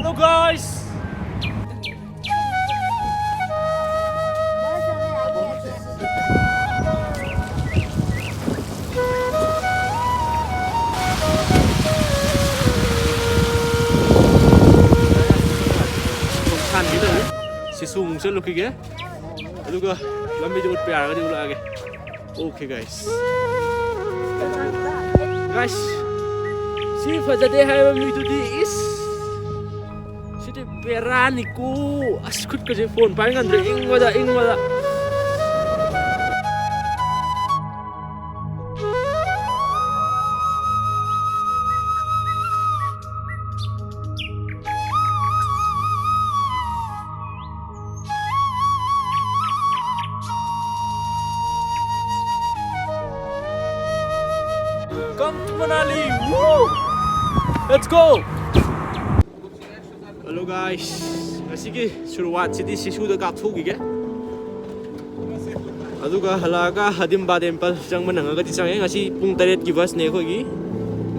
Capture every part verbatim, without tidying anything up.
Hello guys. ꯁꯤꯁꯨ ꯑꯃꯨꯛ ꯆꯠꯂꯨꯈꯤꯒꯦ꯫ ꯑꯗꯨꯒ ꯂꯝꯕꯤꯗ ꯎꯠꯄ ꯌꯥꯔꯒꯗꯤ ꯎꯠꯂꯛꯑꯒꯦ꯫ Okay guys. Guys, ꯁꯤ ꯐꯖꯗꯦ ꯍꯥꯏꯕ ꯃꯤꯗꯨꯗꯤ ꯏꯁ꯫ ꯁꯤꯗꯤ ꯕꯦꯔꯥꯅꯤꯀꯣ꯫ ꯑꯁ, ꯈꯨꯠꯀꯁꯦ ꯐꯣꯟ ꯄꯥꯏ ꯉꯝꯗ꯭ꯔꯦ, ꯏꯪꯕꯗ, ꯏꯪꯕꯗ꯫ Come to Manali. Woo! Let's go. Hello guys, ꯉꯁꯤꯒꯤ ꯁꯨꯔꯨꯋꯥꯠꯁꯤꯗꯤ ꯁꯤꯁꯨꯗ ꯀꯥꯞꯊꯣꯛꯈꯤꯒꯦ꯫ ꯑꯗꯨꯒ ꯍꯜꯂꯛꯑꯒ ꯍꯗꯤꯝꯕꯥ ꯇꯦꯝꯄꯜ ꯆꯪꯕ ꯅꯪꯉꯒꯗꯤ ꯆꯪꯉꯦ꯫ ꯉꯁꯤ ꯄꯨꯡ ꯇꯔꯦꯠꯀꯤ ꯕꯁꯅꯦ ꯑꯩꯈꯣꯏꯒꯤ,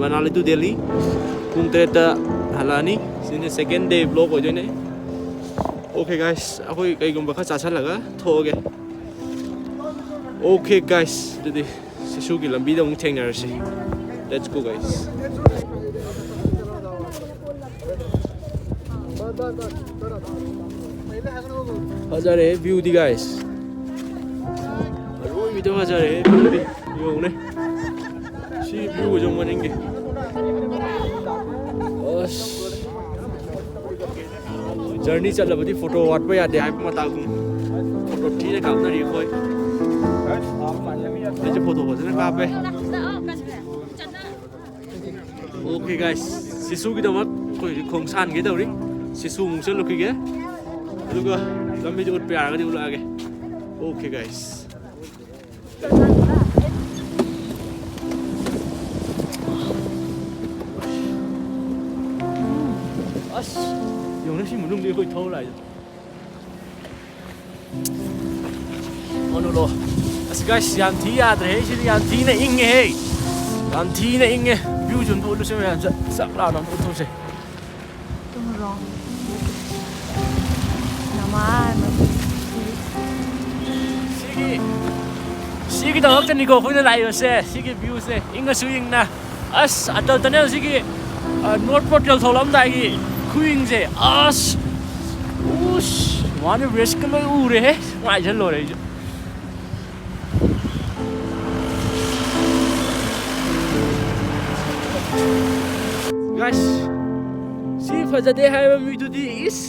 ꯃꯅꯥꯂꯤ to ꯗꯦꯜꯂꯤ꯫ ꯄꯨꯡ ꯇꯔꯦꯠꯇ ꯍꯜꯂꯛꯑꯅꯤ꯫ ꯁꯤꯅ second day vlog ꯑꯣꯏꯗꯣꯏꯅꯦ꯫ Okay guys, ꯑꯩꯈꯣꯏ ꯀꯩꯒꯨꯝꯕ ꯈꯔ ꯆꯥꯁꯜꯂꯒ ꯊꯣꯛꯑꯒꯦ꯫ Okay guys, ꯑꯗꯨꯗꯤ ꯁꯤꯁꯨꯒꯤ ꯂꯝꯕꯤꯗ ꯑꯃꯨꯛ ꯊꯦꯡꯅꯔꯁꯤ꯫ Let's go guys. ꯐꯖꯔꯦ viewꯗꯤ guys꯫ ꯑꯔꯣꯏꯕꯤꯗ ꯐꯖꯔꯦ viewꯗꯤ꯫ ꯌꯦꯡꯉꯨꯅꯦ꯫ ꯁꯤ viewꯒꯁꯦ ꯃꯅꯤꯡꯒꯤ꯫ ꯑꯁ꯫ Journey ꯆꯠꯂꯕꯗꯤ photo ꯋꯥꯠꯄ ꯌꯥꯗꯦ ꯍꯥꯏꯕ ꯃꯇꯥꯒꯨꯝ꯫ Photo ꯊꯤꯅ ꯀꯥꯞꯅꯔꯤ ꯑꯩꯈꯣꯏ꯫ ꯑꯩꯁꯨ photo ꯐꯖꯅ ꯀꯥꯞꯄꯦ꯫ Okay guys, ꯁꯤꯁꯨꯒꯤꯗꯃꯛ ꯑꯩꯈꯣꯏ ꯍꯧꯖꯤꯛ ꯈꯣꯡꯁꯥꯟꯒꯦ ꯇꯧꯔꯤ꯫ ꯁꯤꯁꯨ ꯑꯃꯨꯛ ꯆꯠꯂꯨꯈꯤꯒꯦ꯫ ꯑꯗꯨꯒ ꯂꯝꯕꯤꯗ ꯎꯠꯄ ꯌꯥꯔꯒꯗꯤ ꯎꯠꯂꯛꯑꯒꯦ꯫ Okay guys. ꯑꯁ, ꯌꯦꯡꯉꯨꯅꯦ ꯁꯤ ꯃꯅꯨꯡꯗ ꯑꯩꯈꯣꯏ ꯊꯧꯔ ꯂꯥꯛꯏꯗꯣ꯫ ꯑꯣꯅꯨꯂꯣ꯫ ꯑꯁ guys, ꯌꯥꯝ ꯊꯤ ꯌꯥꯗ꯭ꯔꯦꯍꯦ ꯁꯤꯗꯤ, ꯌꯥꯝ ꯊꯤꯅ ꯏꯪꯉꯦꯍꯦ꯫ ꯌꯥꯝ ꯊꯤꯅ ꯏꯪꯉꯦ꯫ Viewꯁꯦ ꯑꯝꯇ ꯎꯠꯂꯨꯁꯦ ꯃꯌꯥꯝ, ꯆꯥꯛ ꯆꯥꯛ ꯂꯥꯎꯅ ꯑꯝꯇ ꯎꯠꯊꯣꯛꯁꯦ꯫ ꯁꯤꯒꯤ ꯁꯤꯒꯤꯗꯃꯛꯇꯅꯤꯀꯣ ꯑꯩꯈꯣꯏꯅ ꯂꯥꯛꯏꯕꯁꯦ, ꯁꯤꯒꯤ ꯚ꯭ꯌꯨꯁꯦ ꯏꯪꯉꯁꯨ ꯏꯪꯅ꯫ ꯑꯁ, ꯑꯇꯜ ꯇꯅꯦꯜ ꯁꯤꯒꯤ, ꯑ, ꯅꯣꯔꯠ ꯄꯣꯔꯇꯦꯜ ꯊꯣꯛꯂꯛꯑꯝꯗꯥꯏꯒꯤ ꯈꯨꯏꯪꯁꯦ, ꯑꯁ, ꯎꯁ, ꯃꯥꯅ ꯔꯦꯁꯀ ꯂꯣꯏ ꯎꯔꯦꯍꯦ꯫ ꯉꯥꯏꯁꯜꯂꯣꯔꯦ ꯑꯩꯁꯨ꯫ Guys, ꯁꯤ ꯐꯖꯗꯦ ꯍꯥꯏꯕ ꯃꯤꯗꯨꯗꯤ, ꯏꯁ,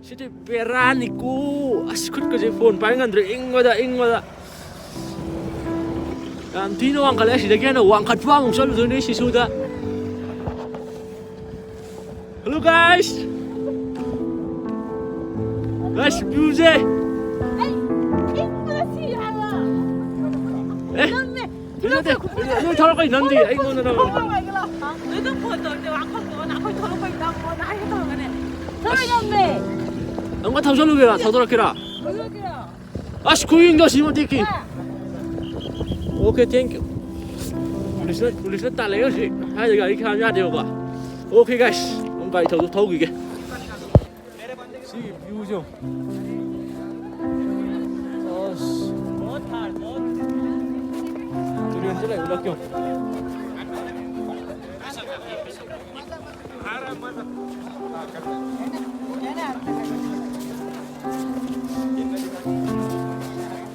ꯁꯤꯗꯤ ꯕꯦꯔꯥꯅꯤꯀꯣ꯫ ꯑꯁ, ꯈꯨꯠꯀꯁꯦ ꯐꯣꯟ ꯄꯥꯏ ꯉꯝꯗ꯭ꯔꯦ, ꯏꯪꯕꯗ, ꯏꯪꯕꯗ꯫ ꯌꯥꯝ ꯊꯤꯅ ꯋꯥꯡꯈꯠꯂꯦ꯫ ꯁꯤꯗꯒꯤ ꯍꯦꯟꯅ ꯋꯥꯡꯈꯠꯄ ꯑꯃꯨꯛ ꯆꯠꯂꯨꯗꯣꯏꯅꯦ ꯁꯤꯁꯨꯗ꯫ Hello guys, guys, ꯚ꯭ꯌꯨꯁꯦ꯫ ꯑꯩ ꯏꯪꯕꯗ ꯁꯤ ꯍꯥꯏꯕ꯫ ꯑꯦ? ꯅꯪꯅꯦ꯫ ꯅꯠꯇꯦ, ꯅꯪ ꯊꯣꯛꯂꯛꯄꯩ ꯅꯪꯗꯤ ꯑꯩꯉꯣꯟꯗ ꯅꯪ꯫ ꯊꯣꯛꯂꯛꯑꯣ, ꯍꯥꯏꯒꯦ ꯂꯥꯎ꯫ ꯅꯣꯏꯗ ꯐꯣꯟ ꯇꯧꯔꯗꯤ ꯋꯥꯈꯜꯗꯣ ꯑꯩꯈꯣꯏ ꯊꯣꯛꯂꯛꯄꯩ ꯅꯪꯉꯣꯟꯗ ꯍꯥꯏꯒꯦ ꯇꯧꯔꯒꯅꯦ꯫ ꯊꯣꯛꯂꯛꯑꯣ ꯅꯝꯃꯦ꯫ ꯑꯃꯨꯛꯀ ꯊꯧꯖꯜꯂꯨꯒꯦꯔꯥ? ꯊꯧꯗꯣꯔꯛꯀꯦꯔꯥ? ꯊꯧꯖꯜꯂꯛꯀꯦꯔꯥ? ꯑꯁ, ꯈꯨꯌꯦꯡꯗꯣ ꯁꯤ ꯃꯇꯤꯛꯀꯤ꯫ ꯍꯥ? Okay, thank you꯫ ꯄꯨꯂꯤꯁꯅ, ꯄꯨꯂꯤꯁꯅ ꯇꯥꯜꯂꯛꯑꯦ ꯍꯧꯖꯤꯛ꯫ ꯍꯥꯏꯗꯤ ꯒꯥꯔꯤ ꯈꯥꯝ ꯌꯥꯗꯦꯕꯀꯣ꯫ Okay guys, ꯑꯃꯨꯛ ꯒꯥꯔꯤ ꯊꯧ-, ꯊꯧꯈꯤꯒꯦ꯫ ꯁꯤ ꯚ꯭ꯌꯨꯁꯦ ꯌꯦꯡꯉꯨ꯫ ꯑꯁ꯫ ꯇꯨꯔꯦꯟꯁꯦ ꯂꯩ ꯎꯠꯂꯛꯀꯦ ꯌꯦꯡꯉꯨ꯫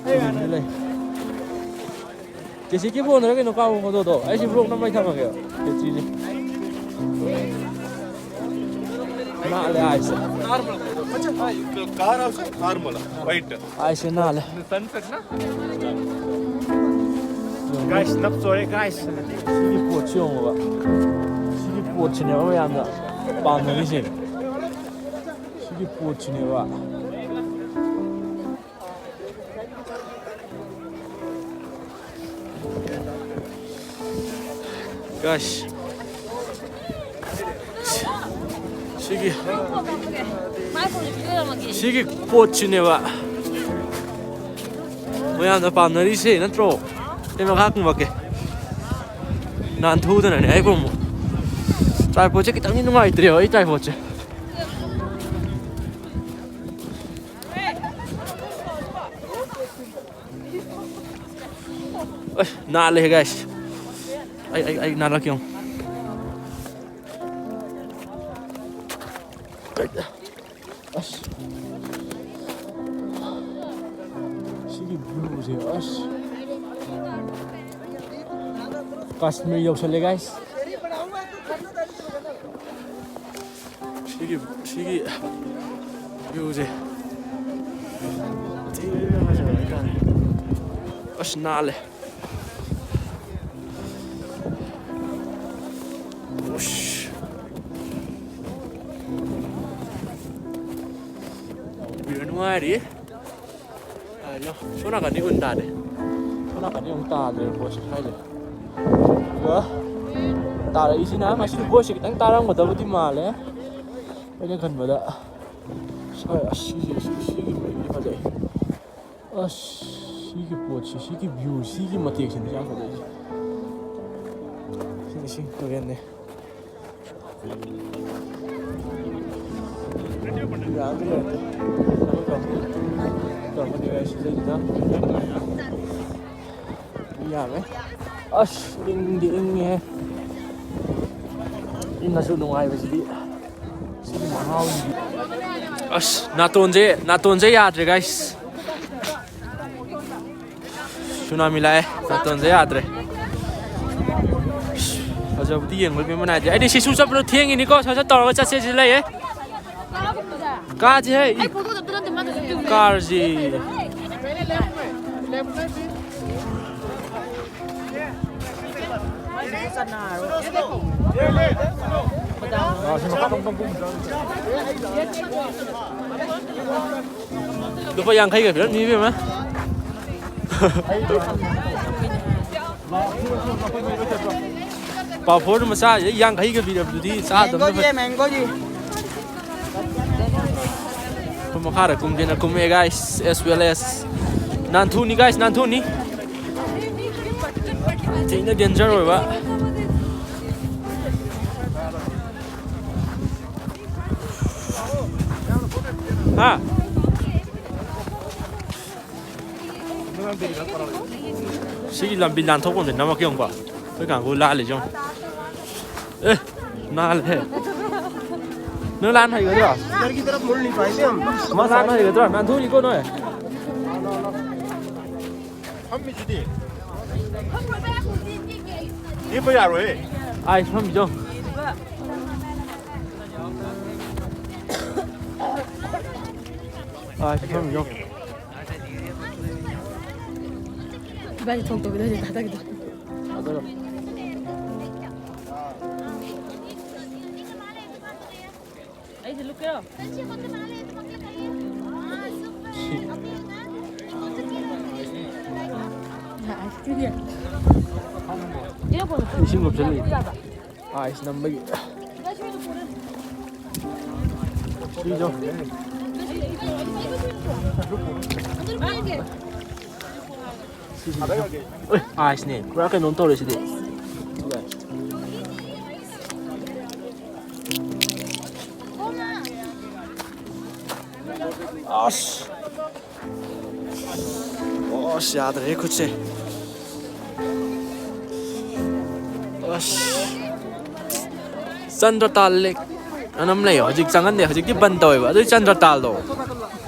ꯇꯨꯔꯦꯟꯁꯦ ꯂꯩ꯫ ꯀꯦꯁꯤꯛꯀꯤ ꯐꯣꯟꯗꯔ ꯀꯩꯅꯣ ꯀꯥꯞꯄ ꯐꯣꯇꯣꯗꯣ? ꯑꯩ ꯁꯤ ꯕ꯭ꯂꯣꯛ ꯅꯝꯕꯩ ꯊꯝꯃꯒꯦ꯫ ꯕꯦꯇ꯭ꯔꯤꯁꯦ꯫ ꯅꯥꯜꯂꯦ ꯑꯥꯏꯁꯁꯦ꯫ Car house normal white. ꯑꯥꯏꯁꯁꯦ ꯅꯥꯜꯂꯦ꯫ ꯁꯟꯁꯦꯠꯅ꯫ ꯒꯥꯏꯁ, ꯅꯞ ꯆꯣꯔꯦ, ꯒꯥꯏꯁ꯫ ꯁꯤꯒꯤ ꯄꯣꯠꯁꯤ ꯌꯦꯡꯉꯣꯕ꯫ ꯁꯤꯒꯤ ꯄꯣꯠꯁꯤꯅꯦꯕ ꯃꯌꯥꯝꯅ ꯄꯥꯝꯅꯔꯤꯁꯦ꯫ ꯁꯤꯒꯤ ꯄꯣꯠꯁꯤꯅꯦꯕ꯫ ꯒꯥꯏꯁ, ꯁꯤꯒꯤ, ꯁꯤꯒꯤ ꯄꯣꯠꯁꯤꯅꯦꯕ ꯃꯌꯥꯝꯅ ꯄꯥꯝꯅꯔꯤꯁꯦ ꯅꯠꯇ꯭ꯔꯣ? ꯑꯩ ꯃꯈꯥ ꯀꯨꯝꯃꯛꯀꯦ꯫ ꯅꯥꯟꯊꯨꯗꯅꯅꯦ ꯑꯩꯕꯨ ꯑꯃꯨꯛ Tripodꯁꯦ ꯈꯤꯇꯪꯗꯤ ꯅꯨꯡꯉꯥꯏꯇ꯭ꯔꯦꯕ ꯑꯩ tripodsꯁꯦ꯫ ꯑꯁ, ꯅꯥꯜꯂꯦ guys꯫ ꯑꯩ, ꯑꯩ, ꯑꯩ ꯅꯥꯜꯂꯛꯀꯦ ꯌꯦꯡꯉꯣ꯫ ꯑꯁ꯫ ꯁꯤꯒꯤ viewꯁꯦ, ꯑꯁ꯫ ꯀꯥꯁꯃꯤꯔ ꯌꯧꯁꯜꯂꯦ guys꯫ ꯁꯤꯒꯤ, ꯁꯤꯒꯤ viewꯁꯦ ꯊꯤꯅ ꯐꯖꯕ ꯍꯥꯏꯇꯥꯔꯦ꯫ ꯑꯁ, ꯅꯥꯜꯂꯦ꯫ ꯎꯁ꯫ View ꯅꯨꯡꯉꯥꯏꯔꯤ꯫ ꯑꯥ, ꯁꯣꯝ ꯅꯥꯀꯟꯗꯤ ꯎꯟ ꯇꯥꯗꯦ꯫ ꯁꯣꯝ ꯅꯥꯀꯟꯗꯤ ꯑꯃꯨꯛ ꯇꯥꯗ꯭ꯔꯦ ꯄꯣꯠꯁꯦ ꯁ꯭ꯋꯥꯏꯁꯦ꯫ ꯑꯗꯨꯒ ꯇꯥꯔꯛꯏꯁꯤꯅ ꯉꯁꯤꯗꯤ ꯄꯣꯠꯁꯦ ꯈꯤꯇꯪ ꯇꯥꯔꯝꯒꯗꯕꯗꯤ ꯃꯥꯜꯂꯦ꯫ ꯑꯩꯅ ꯈꯟꯕꯗ꯫ ꯁ꯭ꯋꯥꯏ ꯑꯁ ꯁꯤꯁꯦ, ꯁꯤ, ꯁꯤꯒꯤ ꯃꯩꯁꯦ ꯐꯖꯩ꯫ ꯑꯁ, ꯁꯤꯒꯤ ꯄꯣꯠꯁꯤ, ꯁꯤꯒꯤ view, ꯁꯤꯒꯤ ꯃꯇꯦꯛꯁꯤꯅꯤ ꯌꯥꯝ ꯐꯖꯩꯁꯦ꯫ ꯁꯤ ꯏꯁꯤꯡ ꯇꯨꯔꯦꯜꯅꯦ꯫ ꯌꯥꯝꯗꯤ ꯂꯩꯇꯦ꯫ ꯇꯧꯔꯛꯀꯅꯤ ꯁꯤꯗꯩꯁꯤꯗ꯫ ꯃꯤ ꯌꯥꯝꯃꯦ꯫ ꯑꯁ, ꯏꯪꯗꯤ ꯏꯪꯉꯦꯍꯦ꯫ ꯏꯪꯉꯁꯨ ꯅꯨꯡꯉꯥꯏꯕꯁꯤꯗꯤ꯫ ꯁꯤꯒꯤ ꯃꯍꯥꯎꯁꯤꯗꯤ꯫ ꯑꯁ, ꯅꯥꯇꯣꯟꯁꯦ, ꯅꯥꯇꯣꯟꯁꯦ ꯌꯥꯗ꯭ꯔꯦ guys꯫ ꯁꯨꯅꯥꯃꯤ ꯂꯥꯛꯑꯦ, ꯅꯥꯇꯣꯟꯁꯦ ꯌꯥꯗ꯭ꯔꯦ꯫ ꯐꯖꯕꯗꯤ ꯌꯦꯡꯕ ꯄꯦꯟꯕ ꯅꯥꯏꯗꯦ꯫ ꯑꯩꯗꯤ ꯁꯤꯁꯨ ꯆꯠꯄꯗꯣ ꯊꯦꯡꯉꯤꯅꯤꯀꯣ, ꯁꯠ ꯁꯠ ꯇꯧꯔꯒ ꯆꯠꯁꯦ ꯁꯤ ꯂꯩꯌꯦ꯫ ꯀꯥꯁꯦ ꯍꯦ꯫ ꯑꯩ ꯐꯣꯇꯣ ꯀꯥꯞꯇ ꯅꯠꯇꯦ, ꯃꯥ ꯀꯥꯔꯁꯤ꯫ ꯂꯨꯄꯥ ꯌꯥꯡꯈꯩꯒ ꯄꯤꯔꯝꯅꯤ ꯏꯕꯦꯝꯃ꯫ ꯄꯥꯐꯣꯔ ꯃꯆꯥꯁꯦ ꯌꯥꯡꯈꯩꯒ ꯄꯤꯔꯕꯗꯨꯗꯤ ꯆꯥꯗꯕꯅ ꯐꯩ꯫ ꯑꯩꯈꯣꯏ ꯃꯈꯥꯗ ꯀꯨꯝꯒꯦꯅ ꯀꯨꯝꯃꯛꯑꯦ guys, as well as ꯅꯥꯟꯊꯨꯅꯤ guys, ꯅꯥꯟꯊꯨꯅꯤ꯫ ꯊꯤꯅ danger ꯑꯣꯏꯕ꯫ ꯍꯥ? ꯁꯤꯒꯤ ꯂꯝꯕꯤ ꯂꯥꯟꯊꯣꯛꯐꯝꯁꯦ ꯅꯝꯃꯛꯀꯦ ꯌꯦꯡꯉꯨꯀꯣ꯫ ꯑꯩꯈꯣꯏ ꯀꯥꯡꯕꯨ ꯂꯥꯜꯂꯤꯁꯦ ꯌꯦꯡꯉꯨ꯫ ꯑꯦ, ꯅꯥꯜꯂꯦꯍꯦ꯫ ꯅꯪ ꯂꯥꯟ ꯍꯩꯒꯗ꯭ꯔꯣ? इधर की तरफ मुड़ नहीं पाए थे हम। ꯅꯪ ꯂꯥꯟ ꯍꯩꯒꯗ꯭ꯔꯣ? ꯅꯥꯟꯊꯣꯛꯏꯀꯣ ꯅꯣꯏ꯫ ꯐꯝꯃꯤꯁꯤꯗꯤ꯫ ꯂꯦꯞꯄ ꯌꯥꯔꯣꯏꯍꯦ꯫ ꯑꯥꯏꯁ ꯐꯝꯃꯤꯁꯦ ꯌꯦꯡꯉꯨ꯫ ꯑꯥꯏꯁ ꯐꯝꯃꯤꯁꯦ ꯌꯦꯡꯉꯨ꯫ ꯏꯕꯥꯅꯤ ꯊꯣꯡ ꯇꯧꯕꯤꯗꯣꯏꯁꯦ ꯊꯥꯗꯈꯤꯗꯣꯏ꯫ ꯑꯗꯨꯒ ꯑꯩꯁꯦ ꯂꯨꯞꯀꯦꯔꯣ? ꯏꯁꯤꯡ ꯂꯨꯞꯁꯜꯂꯤ꯫ ꯑꯥꯏꯁ ꯅꯝꯕꯒꯤ꯫ ꯁꯤꯗꯣ꯫ ꯁꯤꯁꯤꯗꯣ꯫ ꯑꯣꯏ, ꯑꯥꯏꯁꯅꯦ꯫ ꯄꯨꯔꯥ ꯀꯩꯅꯣꯝ ꯇꯧꯔꯦ ꯁꯤꯗꯤ꯫ ꯑꯁ꯫ ꯑꯁ, ꯌꯥꯗ꯭ꯔꯦꯍꯦ ꯈꯨꯠꯁꯦ꯫ ꯑꯁ꯫ ꯆꯟꯗ꯭ꯔꯇꯥꯜ ꯂꯦꯛ ꯑꯅ ꯑꯃ ꯂꯩꯌꯦ꯫ ꯍꯧꯖꯤꯛ ꯆꯪꯍꯟꯗꯦ꯫ ꯍꯧꯖꯤꯛꯇꯤ ꯕꯟ ꯇꯧꯋꯦꯕ꯫ ꯑꯗꯨꯏ ꯆꯟꯗ꯭ꯔꯇꯥꯜꯗꯣ꯫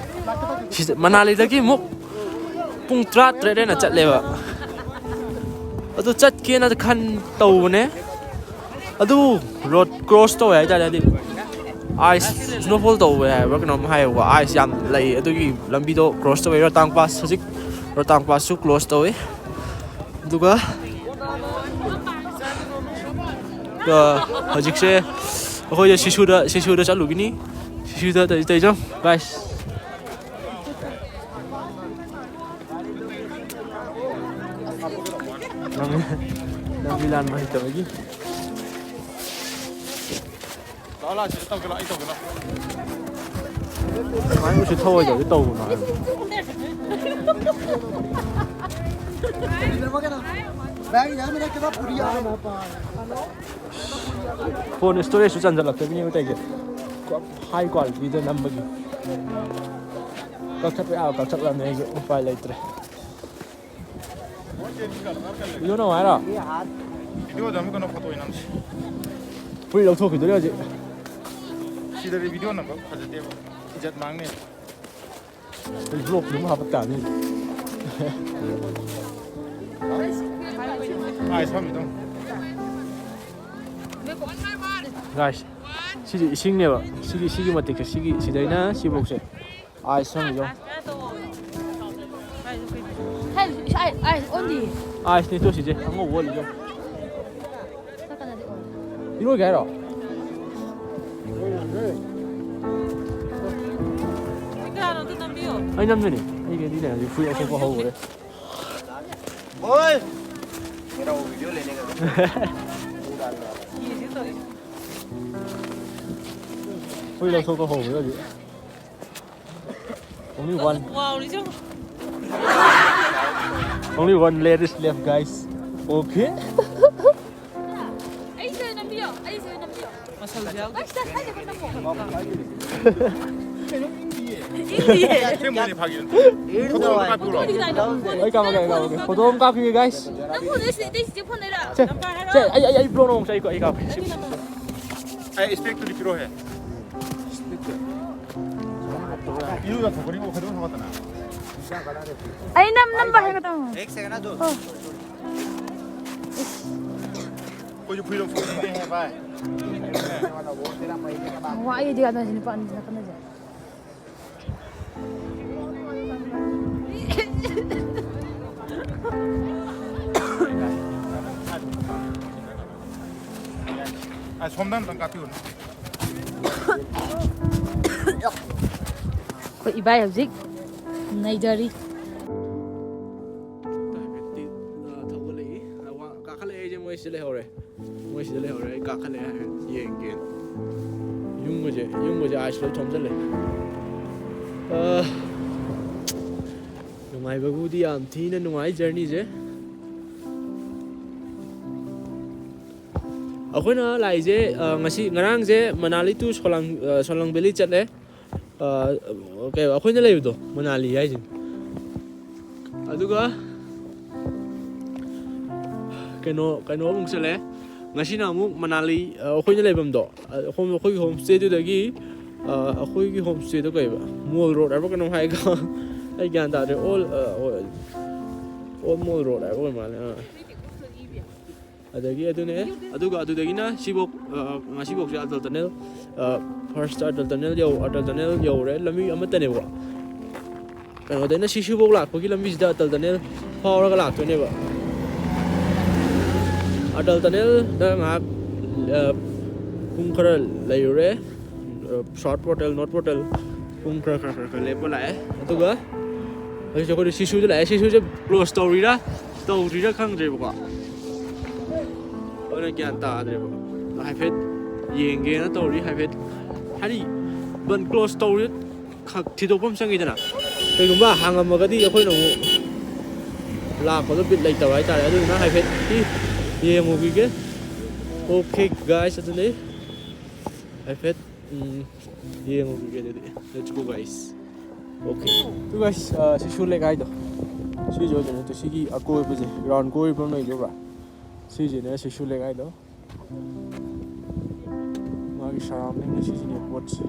ꯁꯤꯗ ꯃꯅꯥꯂꯤꯗꯒꯤ ꯑꯃꯨꯛ ꯄꯨꯡ ꯇꯔꯥꯇꯔꯦꯠ ꯍꯦꯟꯅ ꯆꯠꯂꯦꯕ꯫ ꯑꯗꯨ ꯆꯠꯀꯦꯅ ꯈꯟ ꯇꯧꯕꯅꯦ꯫ ꯑꯗꯨ ꯔꯣꯗ ꯀ꯭ꯔꯣꯁ ꯇꯧꯋꯦ ꯍꯥꯏꯇꯥꯔꯦ, ꯍꯥꯏꯗꯤ ꯑꯥꯏꯁ ꯁ꯭ꯅꯣꯐꯣꯜ ꯇꯧꯋꯦ ꯍꯥꯏꯕ꯭ꯔꯥ ꯀꯩꯅꯣꯝ ꯍꯥꯏꯌꯦꯕꯀꯣ, ꯑꯥꯏꯁ ꯌꯥꯝ ꯂꯩ꯫ ꯑꯗꯨꯒꯤ ꯂꯝꯕꯤꯗꯣ ꯀ꯭ꯔꯣꯁ ꯇꯧꯋꯦ꯫ ꯔꯣꯇꯥꯡ ꯄꯥꯁ, ꯍꯧꯖꯤꯛ ꯔꯣꯇꯥꯡ ꯄꯥꯁꯁꯨ ꯀ꯭ꯂꯣꯁ ꯇꯧꯋꯦ꯫ ꯑꯗꯨꯒ, ꯑ, ꯍꯧꯖꯤꯛꯁꯦ ꯑꯩꯈꯣꯏꯁꯦ ꯁꯤꯁꯨꯗ, ꯁꯤꯁꯨꯗ ꯆꯠꯂꯨꯈꯤꯅꯤ꯫ ꯁꯤꯁꯨꯗ ꯇꯧ-, ꯇꯧꯖꯝ, ꯒꯥꯏꯁ꯫ ꯂꯝꯕꯤ, ꯂꯝꯕꯤ ꯂꯥꯟꯕ ꯍꯩꯇꯕꯒꯤ꯫ ꯂꯥꯛꯑꯣ, ꯂꯥꯛꯑꯣ, ꯁꯤꯗ ꯇꯧꯒꯦ, ꯂꯥꯛꯑꯣ, ꯑꯩ ꯇꯧꯒꯦ, ꯂꯥꯛꯑꯣ꯫ ꯁꯨꯃꯥꯏꯅ ꯎꯁꯤꯠ ꯊꯧꯑꯣꯏꯗꯕꯁꯦ ꯇꯧꯒꯅꯨ ꯍꯥꯏꯕ꯫ ꯐꯣꯟ ꯏꯁꯇꯣꯔꯦꯖꯁꯨ ꯆꯟꯁꯤꯜꯂꯛꯇꯕꯤꯅꯦꯕ ꯇꯧꯔꯤꯁꯦ꯫ ꯍꯥꯏ ꯀ꯭ꯋꯥꯂꯤꯇꯤꯗ ꯅꯝꯕꯒꯤ꯫ ꯀꯛꯊꯠꯄ ꯌꯥꯕ ꯀꯛꯊꯠꯂꯕꯅꯦ ꯑꯩꯁꯨ, ꯎꯄꯥꯏ ꯂꯩꯇ꯭ꯔꯦ꯫ ꯚꯤꯗꯤꯑꯣ ꯅꯝꯃꯣ ꯍꯥꯏꯔꯣ? ꯚꯤꯗꯤꯑꯣꯗ ꯑꯃꯨꯛ ꯀꯩꯅꯣ, ꯐꯣꯇꯣ ꯑꯣꯏꯅ ꯅꯝꯁꯤ꯫ ꯐꯨꯔꯤꯠ ꯂꯧꯊꯣꯛꯈꯤꯗꯣꯔꯦ ꯍꯧꯖꯤꯛ꯫ ꯁꯤꯗꯗꯤ ꯚꯤꯗꯤꯑꯣ ꯅꯝꯕ ꯐꯖꯗꯦꯕ, ꯏꯖꯠ ꯃꯥꯡꯅꯤ꯫ ꯑꯩ ꯕ꯭ꯂꯣꯛꯇꯤ ꯑꯗꯨꯝ ꯍꯥꯄꯛ ꯇꯥꯕꯅꯤ꯫ ꯑꯥꯏꯁ ꯐꯝꯃꯤꯗꯣ꯫ ꯒꯥꯏꯁ, ꯁꯤꯁꯦ ꯏꯁꯤꯡꯅꯦꯕ꯫ ꯁꯤꯒꯤ, ꯁꯤꯒꯤ ꯃꯇꯤꯛꯁꯦ, ꯁꯤꯒꯤ, ꯁꯤꯗꯩꯅ ꯁꯤꯐꯧꯁꯦ ꯑꯥꯏꯁ ꯐꯝꯃꯤꯗꯣ꯫ ꯍꯥꯏ, ꯑꯥꯏ, ꯑꯥꯏꯁ ꯑꯣꯟꯗꯤ꯫ ꯑꯥꯏꯁꯅꯦ ꯇꯣ ꯁꯤꯁꯦ, ꯑꯉꯧꯕ ꯑꯣꯜꯂꯤꯗꯣ꯫ ꯅꯥꯀꯟꯗꯗꯤ ꯑꯣꯜꯂꯦ꯫ ꯏꯔꯣꯏꯒꯦ ꯍꯥꯏꯔꯣ? ꯀꯅꯥꯅꯣ ꯑꯝꯇ ꯅꯝꯕꯤꯌꯣ꯫ ꯑꯩ ꯅꯝꯗꯣꯏꯅꯦ꯫ ꯑꯩꯒꯤꯗꯤꯅꯦ ꯍꯧꯖꯤꯛ ꯐꯨꯔꯤꯠ ꯂꯧꯊꯣꯛꯄ ꯍꯧꯈ꯭ꯔꯦ꯫ ꯍꯣꯏ꯫ ꯃꯦꯔꯥ ꯋꯤꯗꯤꯑꯣ ꯂꯦꯅꯦ ꯀꯥ꯫ ꯐꯨꯔꯤꯠ ꯂꯧꯊꯣꯛꯄ ꯍꯧꯈ꯭ꯔꯦ ꯍꯧꯖꯤꯛ꯫ Only one. ꯋꯥꯎꯔꯤꯁꯦ ꯌꯦꯡꯉꯣ꯫ Only one layer is left, guys. Okay. ꯑꯩꯁꯦ ꯅꯝꯕꯤꯌꯣ, ꯑꯩꯁꯦ ꯅꯝꯕꯤꯌꯣ꯫ ꯃꯁꯜꯁꯨ ꯌꯥꯎꯗꯦ꯫ ꯑꯁ, ꯁꯥꯏꯗ ꯅꯝꯃꯣ꯫ ꯏꯪꯗꯤꯌꯦ꯫ ꯁꯦꯝꯕꯅꯤ ꯐꯥꯒꯤ꯫ ꯐꯣꯇꯣ ꯑꯃ ꯀꯥꯞꯄꯤꯔꯣ꯫ ꯑꯩ ꯀꯥꯞꯄꯒꯦ, ꯑꯩ ꯀꯥꯞꯄꯒꯦ꯫ ꯐꯣꯇꯣ ꯑꯃ ꯀꯥꯞꯄꯤꯒꯦ, guys. ꯅꯪ ꯐꯣꯟꯗꯣ ꯁꯤ, ꯁꯤ, ꯁꯤ ꯐꯣꯟꯗꯩꯔ? ꯁꯦ, ꯁꯦ, ꯑꯩ, ꯑꯩ, ꯑꯩ ꯕ꯭ꯂꯣꯛ ꯑꯃꯨꯛ ꯆꯥꯏꯀꯣ, ꯑꯩ ꯀꯥꯞꯄꯒꯦ꯫ ꯑꯩ ꯏꯁꯄꯦꯛꯇꯨꯗꯤ ꯄꯤꯔꯛꯑꯣꯍꯦ꯫ ꯏꯔꯨꯖꯊꯣꯛꯄꯅꯤ ꯀꯩꯗꯧ ꯊꯣꯛꯂꯛꯇꯅ꯫ ꯑꯩ ꯅꯝ ꯅꯝꯕ ꯍꯥꯏꯒꯗꯧ꯫ एक सेकंड ना, दो। ꯑꯩꯈꯣꯏꯁꯨ ꯐꯨꯔꯤꯠ ꯂꯧꯊꯣꯛꯅꯤꯡꯉꯦ ꯚꯥꯏ꯫ ꯋꯥ ꯑꯩꯗꯤ ꯀꯥꯟꯅꯁꯤ ꯅꯨꯄꯥ ꯑꯅꯤꯁꯤꯅ ꯈꯠꯅꯁꯦ꯫ ꯑ, ꯁꯣꯝꯗ ꯑꯝꯇꯪ ꯀꯥꯞꯄꯤꯌꯨꯅꯦ꯫ ꯑꯩꯈꯣꯏ ꯏꯕꯥꯏ ꯍꯧꯖꯤꯛ ꯅꯩꯖꯔꯤ꯫ ꯍꯥꯏꯐꯦꯠꯇꯤ, ꯑ, ꯊꯧꯒꯠꯂꯛꯏ꯫ ꯑ, ꯋꯥ-, ꯀꯥꯈꯠꯂꯛꯑꯦ ꯑꯩꯁꯦ, ꯃꯣꯏ ꯁꯤꯗ ꯂꯩꯍꯧꯔꯦ꯫ ꯃꯣꯏ ꯁꯤꯗ ꯂꯩꯍꯧꯔꯦ, ꯑꯩ ꯀꯥꯈꯠꯂꯛꯑꯦ ꯍꯥꯏꯐꯦꯠ ꯌꯦꯡꯒꯦ꯫ ꯌꯨꯝꯒꯁꯦ, ꯌꯨꯝꯒꯁꯦ ꯑꯥꯏꯁ ꯂꯣꯏ ꯊꯣꯝꯖꯤꯜꯂꯦ꯫ ꯑ, ꯅꯨꯡꯉꯥꯏꯕꯕꯨꯗꯤ ꯌꯥꯝ ꯊꯤꯅ ꯅꯨꯡꯉꯥꯏ ꯖꯔꯅꯤꯁꯦ꯫ ꯑꯩꯈꯣꯏꯅ ꯂꯥꯛꯏꯁꯦ, ꯑ, ꯉꯁꯤ, ꯉꯔꯥꯡꯁꯦ ꯃꯅꯥꯂꯤ to ꯁꯣꯂꯥꯡ, ꯑ, ꯁꯣꯂꯥꯡ ꯚꯦꯂꯤ ꯆꯠꯂꯦ꯫ ꯑ, ꯀꯩ, ꯑꯩꯈꯣꯏꯅ ꯂꯩꯕꯗꯣ ꯃꯅꯥꯂꯤ ꯍꯥꯏꯁꯤꯅꯤ꯫ ꯑꯗꯨꯒ ꯀꯩꯅꯣ, ꯀꯩꯅꯣ ꯑꯃꯨꯛ ꯆꯠꯂꯦ꯫ ꯉꯁꯤꯅ ꯑꯃꯨꯛ ꯃꯅꯥꯂꯤ, ꯑ, ꯑꯩꯈꯣꯏꯅ ꯂꯩꯐꯝꯗꯣ, ꯑ, ꯑꯩꯈꯣꯏ, ꯑꯩꯈꯣꯏꯒꯤ ꯍꯣꯝ ꯁ꯭ꯇꯦꯗꯨꯗꯒꯤ, ꯑ, ꯑꯩꯈꯣꯏꯒꯤ ꯍꯣꯝ ꯁ꯭ꯇꯦꯗꯣ ꯀꯩꯕ, ꯃꯣꯜ ꯔꯣꯗ ꯍꯥꯏꯕ ꯀꯩꯅꯣꯝ ꯍꯥꯏꯀꯣ꯫ ꯑꯩ ꯒ꯭ꯌꯥꯟ ꯇꯥꯗ꯭ꯔꯦ꯫ ꯑꯣꯜ, ꯑ, ꯑꯣꯜ, ꯑꯣꯜ ꯃꯣꯜ ꯔꯣꯗ ꯍꯥꯏꯕ ꯑꯣꯏ ꯃꯥꯜꯂꯦ꯫ ꯑꯥ꯫ ꯑꯗꯒꯤ ꯑꯗꯨꯅꯦ, ꯑꯗꯨꯒ ꯑꯗꯨꯗꯒꯤꯅ ꯁꯤꯐꯧ, ꯑ, ꯉꯁꯤꯐꯧꯁꯦ ꯑꯇꯜ ꯇꯅꯦꯜ, ꯑ, ꯐꯥꯔꯁꯇ ꯑꯇꯜ ꯇꯅꯦꯜ ꯌꯧ-, ꯑꯇꯜ ꯇꯅꯦꯜ ꯌꯧꯔꯦ꯫ ꯂꯝꯕꯤ ꯑꯃꯠꯇꯅꯦꯕꯀꯣ꯫ ꯀꯩꯅꯣꯗꯩꯅ ꯁꯤꯁꯨꯐꯧ ꯂꯥꯛꯄꯒꯤ ꯂꯝꯕꯤꯁꯤꯗ ꯑꯇꯜ ꯇꯅꯦꯜ ꯐꯥꯎꯔꯒ ꯂꯥꯛꯇꯣꯏꯅꯦꯕ꯫ ꯑꯇꯜ ꯇꯅꯦꯜꯗ ꯉꯥꯏꯍꯥꯛ, ꯑ, ꯄꯨꯡ ꯈꯔ ꯂꯩꯔꯨꯔꯦ꯫ ꯑ, ꯁꯥꯎꯠ ꯄꯣꯔꯇꯦꯜ, ꯅꯣꯔꯠ ꯄꯣꯔꯇꯦꯜ ꯄꯨꯡ ꯈꯔ, ꯈꯔ, ꯈꯔ, ꯈꯔ ꯂꯦꯞꯄ ꯂꯥꯛꯑꯦ꯫ ꯑꯗꯨꯒ ꯍꯧꯖꯤꯛꯁꯦ ꯑꯩꯈꯣꯏꯗꯤ ꯁꯤꯁꯨꯗ ꯂꯥꯛꯑꯦ꯫ ꯁꯤꯁꯨꯁꯦ ꯀ꯭ꯂꯣꯖ ꯇꯧꯔꯤꯔꯥ ꯇꯧꯗ꯭ꯔꯤꯔꯥ ꯈꯪꯗ꯭ꯔꯦꯕꯀꯣ꯫ ꯑꯗꯨꯅ ꯒ꯭ꯌꯥꯟ ꯇꯥꯗ꯭ꯔꯦꯕ꯫ ꯑꯗꯣ ꯍꯥꯏꯐꯦꯠ ꯌꯦꯡꯒꯦꯅ ꯇꯧꯔꯤ꯫ ꯍꯥꯏꯐꯦꯠ, ꯍꯥꯏꯗꯤ, ꯕꯟ ꯀ꯭ꯂꯣꯖ ꯇꯧꯔꯤ ꯈꯛ ꯊꯤꯗꯣꯛꯄ ꯑꯃ ꯆꯪꯉꯤꯗꯅ꯫ ꯀꯩꯒꯨꯝꯕ ꯍꯥꯡꯉꯝꯃꯒꯗꯤ ꯑꯩꯈꯣꯏꯅ ꯑꯃꯨꯛ ꯂꯥꯛꯄꯗꯣ ꯕꯤꯠ ꯂꯩꯇꯕ ꯍꯥꯏꯇꯥꯔꯦ꯫ ꯑꯗꯨꯗꯨꯅ ꯍꯥꯏꯐꯦꯠ ꯌꯦꯡꯉꯨꯈꯤꯒꯦ꯫ ꯑꯣꯀꯦ ꯒꯥꯏꯁ, ꯑꯗꯨꯅꯤ ꯍꯥꯏꯐꯦꯠ, ꯎꯝ, ꯌꯦꯡꯉꯨꯈꯤꯒꯦ ꯑꯗꯨꯗꯤ꯫ Let's go, guys. Okay. Two guys, ꯑ, ꯁꯤꯁꯨ ꯂꯦꯛ ꯍꯥꯏꯗꯣ꯫ ꯁꯤꯁꯨ ꯑꯣꯏꯗꯣꯏ ꯅꯠꯇꯦ, ꯁꯤꯒꯤ ꯑꯀꯣꯏꯕꯁꯦ, ꯔꯥꯎꯟ ꯀꯣꯏꯕ ꯑꯃ ꯂꯩꯗꯣꯏꯕ꯭ꯔꯥ? ꯁꯤꯁꯤꯅ ꯁꯤꯁꯨ ꯂꯦꯛ ꯍꯥꯏꯗꯣ꯫ ꯃꯥꯒꯤ surrounding ꯁꯤꯁꯤꯅꯦ ꯄꯣꯠꯁꯦ꯫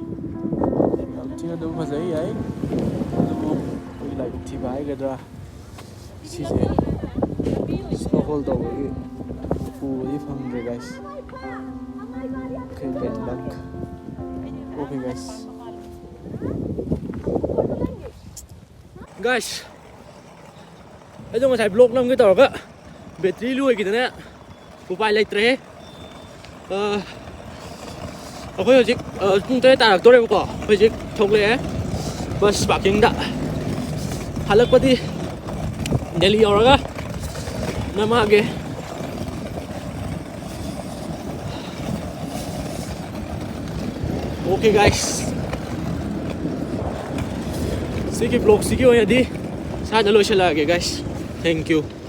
ꯌꯥꯝ ꯊꯤꯅ ꯑꯗꯨꯝ ꯐꯖꯩ, ꯌꯥꯏ꯫ ꯑꯗꯨꯕꯨ ꯑꯩꯈꯣꯏꯒꯤ ꯂꯥꯏꯕꯛ ꯊꯤꯕ ꯍꯥꯏꯒꯗ꯭ꯔꯥ? ꯁꯤꯁꯦ snowfall ꯇꯧꯕꯒꯤ ꯎꯕꯗꯤ ꯐꯪꯗ꯭ꯔꯦ, guys. Okay, bad luck. Okay, guys. Guys, ꯑꯩꯗꯣ ꯉꯁꯥꯏ vlog ꯅꯝꯒꯦ ꯇꯧꯔꯒ battery ꯂꯣꯏꯈꯤꯗꯅ ꯎꯄꯥꯏ ꯂꯩꯇ꯭ꯔꯦꯍꯦ꯫ ꯑ, ꯑꯩꯈꯣꯏ ꯍꯧꯖꯤꯛ, ꯑ, ꯄꯨꯡ ꯇꯔꯦꯠ ꯇꯥꯔꯛꯇꯣꯔꯦꯕꯀꯣ꯫ ꯑꯩꯈꯣꯏ ꯍꯧꯖꯤꯛ ꯊꯣꯛꯂꯛꯑꯦ bus parkingꯗ꯫ ꯍꯜꯂꯛꯄꯗꯤ ꯗꯦꯜꯂꯤ ꯌꯧꯔꯒ ꯅꯝꯃꯛꯑꯒꯦ꯫ Okay, guys. ꯁꯤꯒꯤ vlogꯁꯤꯒꯤ ꯑꯣꯏꯅꯗꯤ ꯁ꯭ꯋꯥꯏꯗ ꯂꯣꯏꯁꯤꯜꯂꯛꯑꯒꯦ, guys. Thank you.